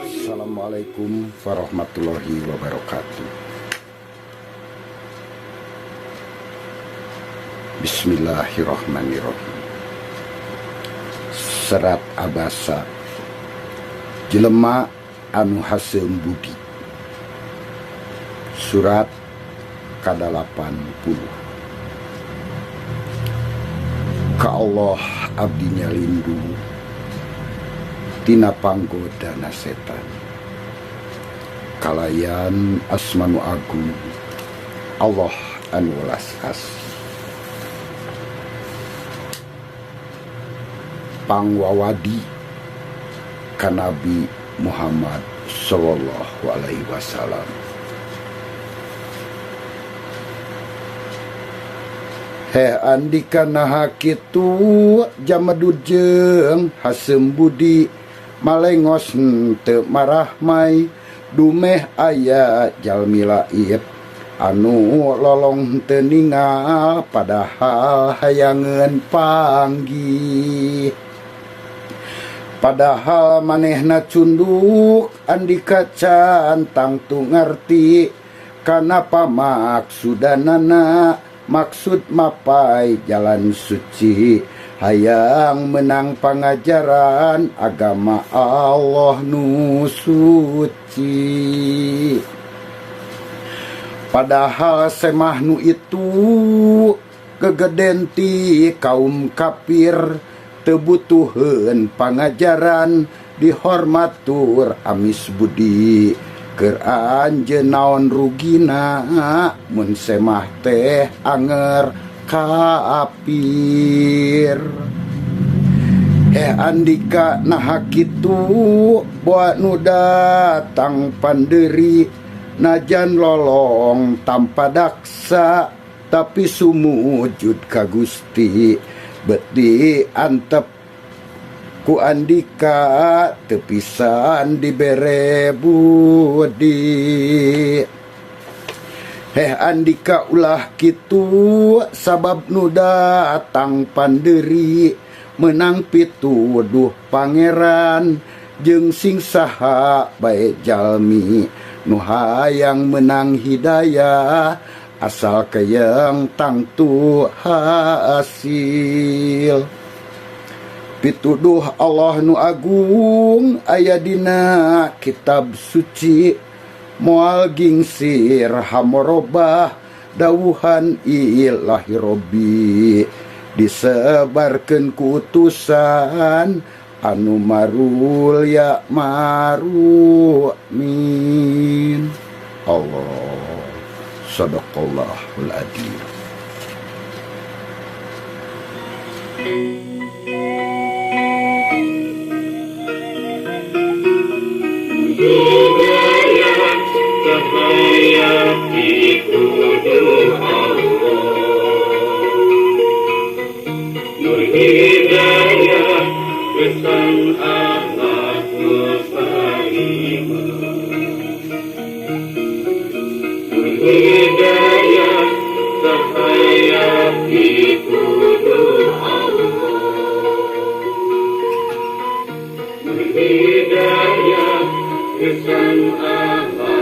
Assalamualaikum warahmatullahi wabarakatuh. Bismillahirrahmanirrahim. Serat Abasa, jelema anu haseum budi. Surat ka-80. Ka Allah abdi nyalindu tina panggodana setan. Kalayan asmanu agung Allah anu welas asih. Pangwawadi ka Nabi Muhammad sallallahu alaihi wasallam. Heh andika naha kitu jamedud jeung haseum budi malengos teu marahmai dumeh aya jalmi laib anu lolong teu ningal padahal hayangeun panggih. Padahal manehna cunduk andika can tangtu ngarti kanapa maksudanana maksud mapai jalan suci hayang menang pangajaran agama Allah nu suci. Padahal semah nu itu gegeden ti kaum kafir teu butuheun pangajaran dihormatur amis budi keur anjeun naon rugina mun semah teh anger kafir. Heh andika naha kitu boa nu datang panderi najan lolong tanpa daksa tapi sumujud ka Gusti beti antep ku andika teu pisan dibere budi. Heh andika ulah kitu sabab nu datang panderi menang pituduh pangeran jeung sing saha bae jalmi nu hayang menang hidayah asal keyeng tangtu hasil. Pituduh Allah nu agung aya dina kitab suci moal gingsir hamorobah dawuhan ilahi robbi disebarkeun ku utusan anu marul ya maru min. Allah sadaqallahul adzim. Hidayah kesan Allah.